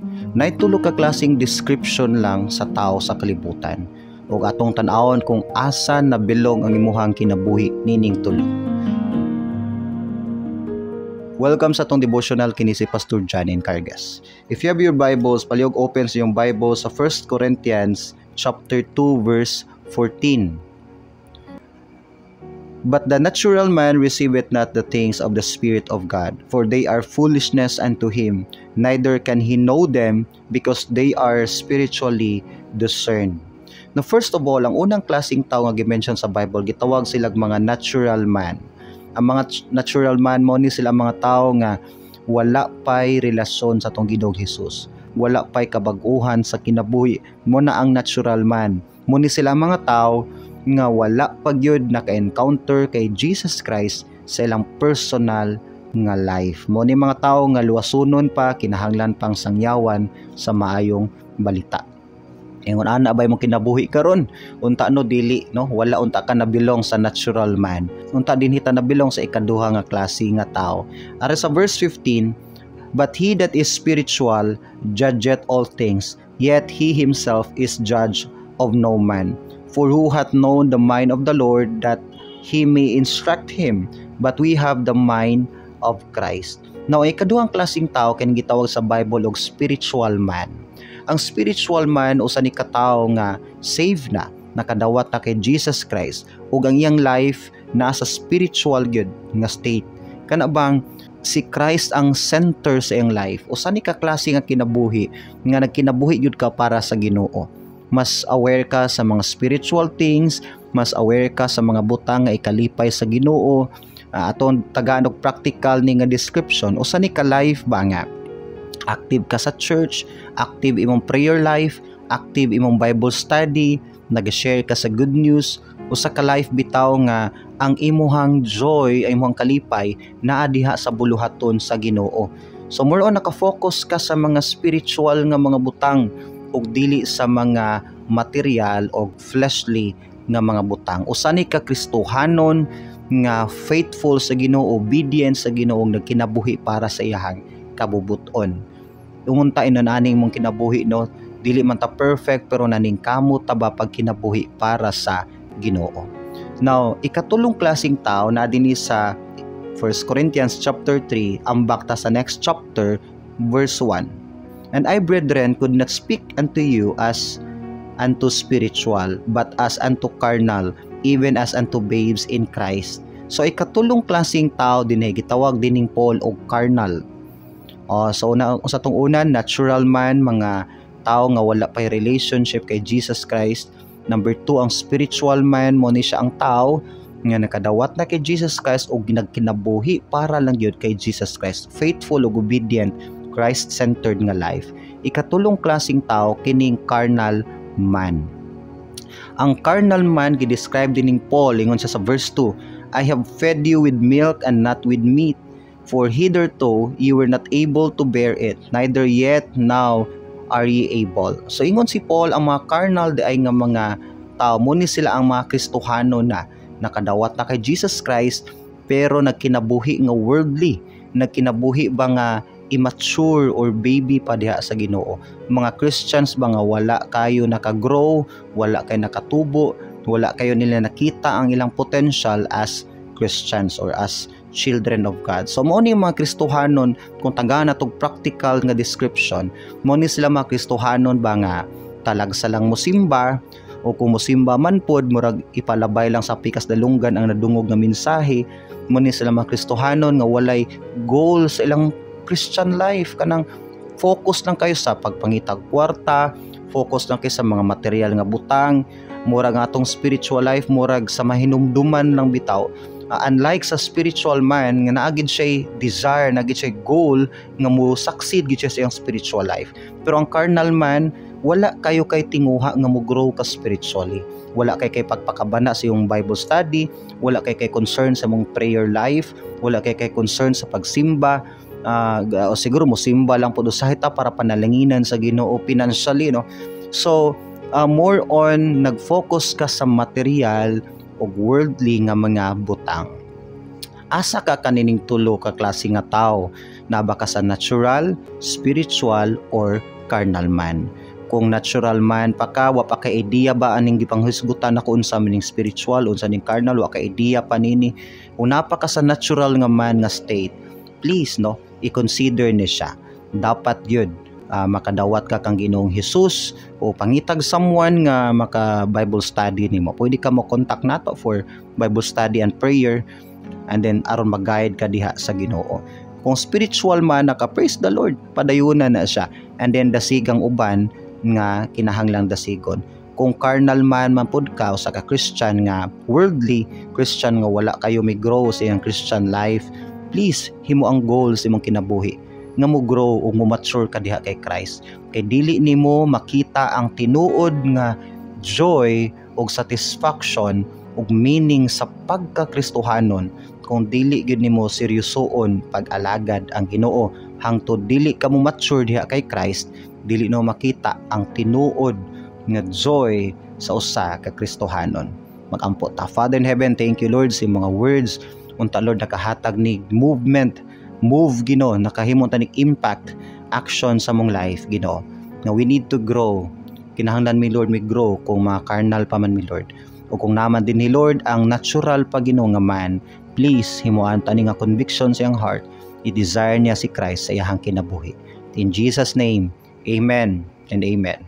Naay tulo ka klaseng description lang sa tao sa kalibutan. Ug atong tan-awon kung asa na belong ang imuhang kinabuhi nining tulo. Welcome sa atong devotional, kini si Pastor John Encargas. If you have your Bibles, palihog open sa inyong Bible sa 1 Corinthians chapter 2 verse 14. But the natural man receiveth not the things of the Spirit of God, for they are foolishness unto him, neither can he know them, because they are spiritually discerned. Now, first of all, ang unang klaseng tao nga gi-mention sa Bible, gitawag silag mga natural man. Ang mga natural man, mo ni sila mga tao nga wala pay relasyon sa atong Ginoong Hesus. Wala pay kabag-uhan sa kinabuhi. Mo na ang natural man. Mo ni sila mga tao nga wala pa gyud naka-encounter kay Jesus Christ sa ilang personal nga life. Mo ni mga tao nga luwasunon pa, kinahanglan pang sangyawan sa maayong balita. Ingon ana ba imong kinabuhi karon? Unta no dili, no, wala unta ka na-belong sa natural man. Unta dinhi ta na-belong sa ikaduha nga klase nga tao. Ari sa verse 15, "But he that is spiritual judgeth all things, yet he himself is judge of no man. For who hath known the mind of the Lord that he may instruct him? But we have the mind of Christ." Now, ang ikaduhang klaseng tao kay gitawag sa Bible og spiritual man. Ang spiritual man, usa ni ka tawo nga save na, nakadawat na kay Jesus Christ ug ang iyang life nasa spiritual gyud nga state. Kana bang si Christ ang center sa iyang life. Usa ni ka klase nga kinabuhi nga nagkinabuhi gyud ka para sa Ginoo. Mas aware ka sa mga spiritual things, mas aware ka sa mga butang nga ikalipay sa Ginoo. Atong tagaan og practical ni nga description, usa ni ka life ba nga active ka sa church, active imong prayer life, active imong Bible study, nag-share ka sa good news, usa ka life bitaw nga ang imuhang joy, ang imuhang kalipay naa diha sa buluhaton sa Ginoo. So more on naka-focus ka sa mga spiritual nga mga butang ug dili sa mga material o fleshly nga mga butang. Usa ni ka Kristohanon nga faithful sa Ginoo, obedient sa Ginoo, nagkinabuhi para sa iyahang kabubuton. Unta inon ani imong kinabuhi, no, dili man ta perfect pero naningkamot ta ba pagkinabuhi para sa Ginoo. Now, ikatulong klaseng tao na dinhi sa 1 Corinthians chapter 3, ambak ta sa next chapter, verse 1. "And I, brethren, could not speak unto you as unto spiritual, but as unto carnal, even as unto babes in Christ." So ikatulong klaseng tao dinhi gitawag dining Paul og carnal. Oh, so una, sa atong una, natural man, mga tao nga wala pa relationship kay Jesus Christ. Number two, ang spiritual man, mo ni siya ang tao nga nakadawat na kay Jesus Christ ug nagkinabuhi para lang gyud kay Jesus Christ. Faithful ug obedient, Christ-centered nga life. Ikatulong klaseng tao kining carnal man. Ang carnal man gi-describe dining Paul, ingon siya sa verse 2, "I have fed you with milk and not with meat, for hitherto you were not able to bear it, neither yet now are ye able." So ingon si Paul, ang mga carnal diay nga mga tao, mo ni sila ang mga Kristohano na nakadawat na kay Jesus Christ pero nagkinabuhi nga worldly, nagkinabuhi ba nga immature or baby pa diha sa Ginoo. Mga Christians ba nga wala kayo naka-grow, wala kayo nakatubo, wala kayo nila nakita ang ilang potential as Christians or as children of God. So mo ni mga Kristohanon, kung tagaan natog practical nga description, mo ni sila mga Kristohanon ba nga talagsa lang mosimba o kung mosimba man pod, murag ipalabay lang sa pikas dalunggan ang nadungog nga mensahe. Mo ni sila mga Kristohanon nga walay goal sa ilang Christian life, kanang focus lang kayo sa pagpangitag kwarta, focus lang kayo sa mga material nga butang, murag nga atong spiritual life murag sa mahinumduman lang bitaw. Unlike sa spiritual man nga naa gid siya desire, naa gid siya goal nga mo succeed gid siya sa iyang spiritual life. Pero ang carnal man, wala kayo kay tinguha nga mo grow ka spiritually. Wala kay pagpakabana sa iyong Bible study, wala kay concern sa mong prayer life, wala kay concern sa pagsimba, o siguro mo simba lang po usahay ta para panalanginan sa Ginoo financially, no. So more on nag-focus ka sa material ug worldly nga mga butang. Asa ka kanining tulo ka klase nga tao? Naa ba ka sa natural, spiritual or carnal man. Kung natural man pa ka, wa pa ka idea ba aning gipanghisgutan nako, unsa man ning spiritual, unsa ning carnal, wa ka idea pa nini. Kung naa pa ka sa natural nga man nga state, please, no, i-consider ni siya. Dapat yun makadawat ka kang Ginoong Hesus o pangitag someone nga maka Bible study nimo. Pwede ka mo contact nato for Bible study and prayer and then aron mag-guide ka diha sa Ginoo. Kung spiritual man naka, praise the Lord, padayuna na siya and then dasigang uban nga kinahanglang dasigon. Kung carnal man man pud ka, usa ka Christian nga worldly Christian nga wala kayo may grow sa iyang Christian life, please himo ang goal sa imong kinabuhi nga mo grow ug mo mature ka diha kay Christ, kay dili nimo makita ang tinuod nga joy ug satisfaction ug meaning sa pagka-Kristohanon kung dili gyud nimo seryosoon pag-alagad ang Ginoo. Hangtod dili ka mo mature diha kay Christ, dili no makita ang tinuod nga joy sa usa ka Kristohanon. Magampo ta. Father in heaven, thank you, Lord, sa mga words. Unta, Lord, nakahatag ni movement, move, Ginoo, nakahimo ta ni impact action sa mong life, Ginoo, nga we need to grow. Kinahanglan mi, Lord, mi grow kung mga carnal pa man mi, Lord, o kung naman din ni Lord ang natural pa, Ginoo, nga man, please himuan ta ni nga conviction sa iyang heart, i-desire niya si Christ sa iyang kinabuhi. In Jesus' name, amen and amen.